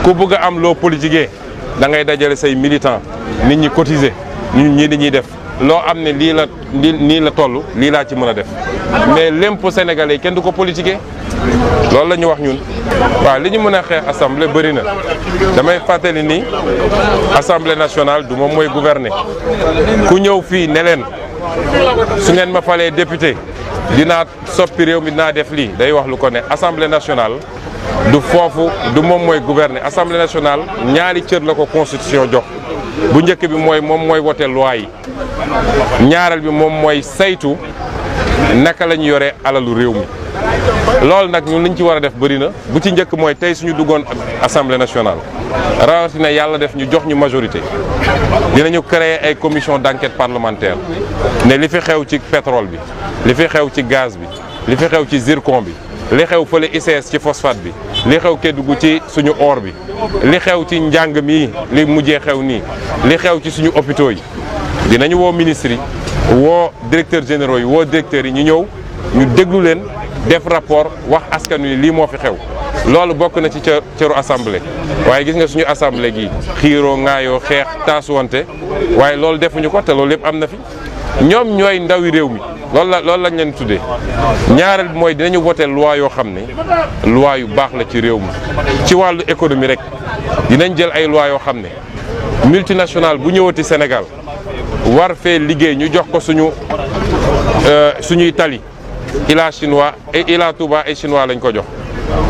ku bëgg a am loo politiqué da ngay dajale say militant nit ñi cotiser ñii dañuy def loo am ne nii la toll lii laa ci mën a def mais l'impôt sénégalais kenn du ko politiqué loolu la ñu wax ñun. waaw li ñu mën a xeex assemblée bëri na damay fàttali ni assemblée nationale du moom mooy gouverner ku ñëw fii ne leen su ngeen ma falee député dinaa soppi réew mi dinaa def lii day wax lu ko ne assemblée nationale. du foofu du moom mooy gouverner assemblée nationale ñaari cër la ko constitution jox bu njëkk bi mooy moom mooy wote loi yi ñaareel bi moom mooy saytu naka la ñu yore alalu réew mi loolu nag ñun liñ ci war a def bëri na bu ci njëkk mooy tey suñu duggoon assemblée nationale rawatina yàlla def ñu jox ñu majorité dinañu créer ay commission d'enquête parlementaire ne li fi xew ci pétrole bi li fi xew ci gaz bi li fi xew ci zircon bi li xew fële ICS ci phosphate bi li xew Kédougou ci suñu or bi li xew ci njàng mi li mujjee xew nii li xew ci suñu hôpitaux yi dinañu woo ministres yi woo directeurs généraux yi woo directeurs yi ñu ñëw ñu déglu leen def rapport wax askan wi lii moo fi xew loolu bokk na ci cëru assemblée waaye gis nga suñu assemblée gi xiiroo ŋaayoo xeex taasuwante waaye loolu defuñu ko te loolu lépp am na fi ñoom ñooy ndawi réew mi loolu lañ leen tuddee ñaareel bi mooy dinañu voter loi yoo xam ne loi yu baax la ci réew mi ci wàllu économie rek dinañ jël ay loi yoo xam ne multinationale bu ñëwati Sénégal war fee liggéey ñu jox ko suñuy tali Ila chinois et Ila Touba ay chinois lañ ko jox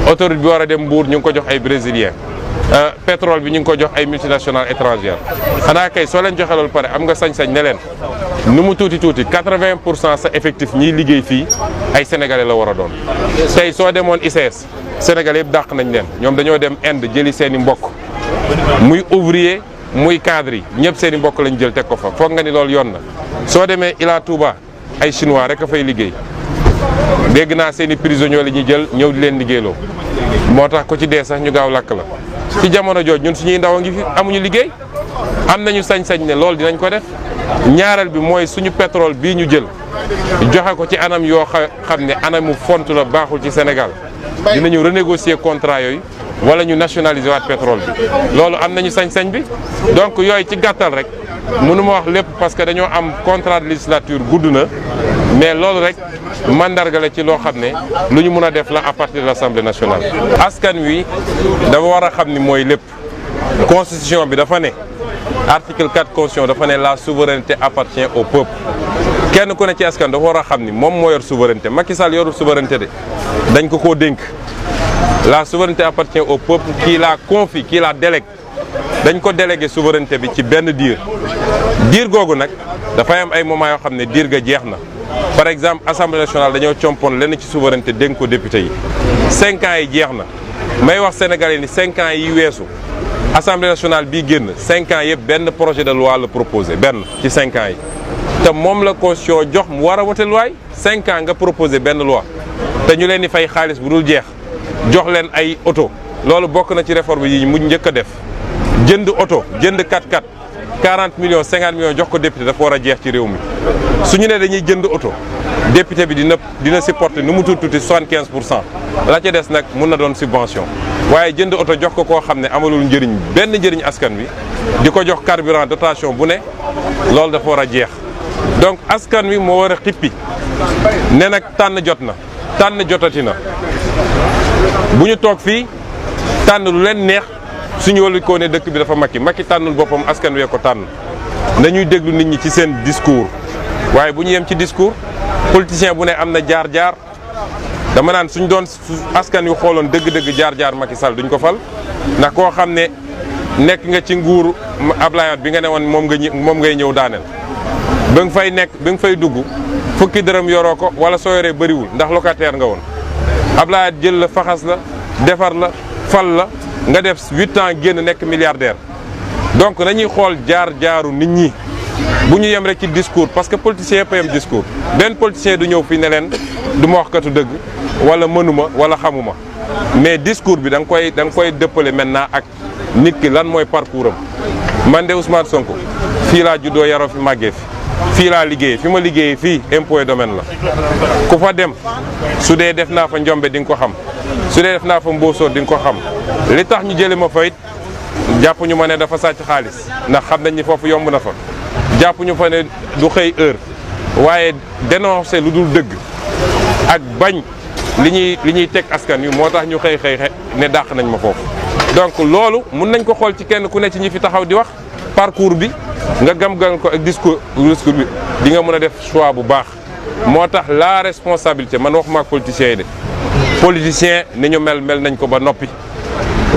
autoroute bi war a dem Mbour ñu ngi ko jox ay brésilien pétrole bi ñu ngi ko jox ay multinationales étrangères xanaa kay soo leen joxe loolu pare am nga sañ-sañ ne leen nu mu tuuti 80% sa effectif ñiy liggéey fii ay sénégalais la war a doon. tey soo demoon ICS sénégalais yëpp dàq nañ leen ñoom dañoo dem Inde jëli seen i mbokk muy ouvrier muy cadre yi ñëpp seen i mbokk lañ jël teg ko fa foog nga ni loolu yoon na. soo demee Ila Touba ay chinois rek a fay liggéey dégg naa seen i prisonniers la ñuy jël ñëw di leen liggéeyloo moo tax ko ci dee sax ñu gaaw lakk la. ci jamono jooju ñun suñuy ndaw a ngi fi amuñu liggéey am nañu sañ-sañ ne loolu dinañ ko def ñaareel bi mooy suñu pétrole bii ñu jël joxe ko ci anam yoo xam ne anamu font la baaxul ci Sénégal dinañu renégocier contrat yooyu wala ñu nationaliser waat pétrole bi loolu am nañu sañ-sañ bi donc yooyu ci gàttal rek mënuma wax lépp parce que dañoo am contrat de législature gudd na mais loolu rek mandarga la ci loo xam ne lu ñu mën a def la à partir de l'Assemblée nationale. askan wi dafa war a xam ni mooy lépp constitution bi dafa ne article 4 constitution dafa ne la souveraineté appartient au peuple kenn ku ne ci askan dafa war a xam ni moom moo yor souveraineté Macky Sall yorul souveraineté de dañ ko koo dénk la souveraineté appartient au peuple qui la confie qui la délègue dañ ko délégué souveraineté bi ci benn diir googu nag dafay am ay moment yoo xam ne diir ga jeex na. par exemple assemblée nationale dañoo compoon lenn ci souveraineté dénk ko député yi 5 ans yi jeex na may wax sénégalais ni 5 ans yi weesu assemblée nationale bii génn 5 ans yëpp benn projet de loi la proposé benn ci 5 ans yi te moom la constitution jox mu war a wote loi 5 ans nga proposé benn loi te ñu leen di fay xaalis bu dul jeex jox leen ay oto loolu bokk na ci réforme yi mu njëkk a def jënd oto jënd 4x4 40 millions 50 millions jox ko député dafa war a jeex ci réew mi su ñu ne dañuy jënd oto député bi dina supporter nu mu tuuti 75% la ca des nag mun na doon subvention waaye jënd oto jox ko koo xam ne amalul njëriñ benn njëriñ askan wi di ko jox carburant dotation bu ne loolu dafa war a jeex donc askan wi moo war a xippi ne nag tànn jot na tànn jotati na bu ñu toog fii tànn lu leen neex suñu wàllu koo ne dëkk bi dafa Macky tànnul boppam askan wee ko tànn nañuy déglu nit ñi ci seen discours waaye bu ñu yem ci discours politicien bu ne am na jaar-jaar dama naan suñ doon askan wi xooloon dëgg-dëgg jaar-jaar Macky Sall duñ ko fal ndax koo xam ne nekk nga ci nguur Abdoulaye Wade bi nga ne woon moom ngay ñëw daaneel ba nga fay nekk ba nga fay dugg fukki dërëm yoroo ko wala soo yoree bëriwul ndax locataire nga woon Abdoulaye Wade jël la faxas la defar la fal la nga def 8 ans génn nekk milliardaire donc nañuy xool jaar-jaaru nit ñi bu ñu yem rek ci discours parce que politicien yëpp a yem discours benn politicien du ñëw fii ne leen du ma wax katu dëgg wala mënuma wala xamuma mais discours bi da nga koy dëppale maintenant ak nit ki lan mooy parcours am man de Ousmane Sonko fii laa juddoo yaroo fi màggee fii laa liggéeyee fi ma liggéeyee fii impôt et domaine la ku fa dem su dee def naa fa njombe di nga ko xam su dee def naa fa mbóosóor di nga ko xam li tax ñu jëlee ma fa it jàpp ñu ma ne dafa sàcc xaalis ndax xam nañ ni foofu yomb na fa jàpp ñu fa ne du xëy heure waaye dénoncer lu dul dëgg ak bañ li ñuy teg askan wi moo tax ñu xëy ne dàq nañ ma foofu. donc loolu mun nañ ko xool ci kenn ku ne ci ñi fi taxaw di wax parcours bi nga gam-gam ko ak discours bi di nga mën a def choix bu baax moo tax la responsabilité man waxuma ak politiciens yi de politicien ni ñu mel nañ ko ba noppi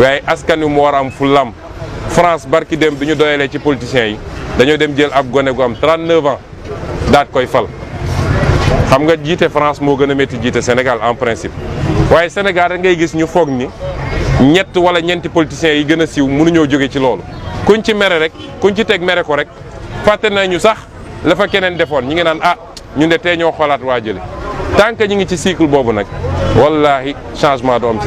waaye askan wi mu war a am fulam France barki dem bi ñu doyalee ci politiciens yi dañoo dem jël ab gone gu am 39 ans daat koy fal xam nga jiite France moo gën a métti jiite Sénégal en principe waaye Sénégal rek ngay gis ñu foog ni ñett wala ñeenti politiciens yi gën a siiw mënuñoo jóge ci loolu kuñ ci mere rek kuñ ci teg mere ko rek fàtte nañu sax la fa keneen defoon ñi ngi naan ah ñun de tey ñoo xoolaat waa jële tant que ñu ngi ci cycle boobu nag wallahi changement du am ci Sénégal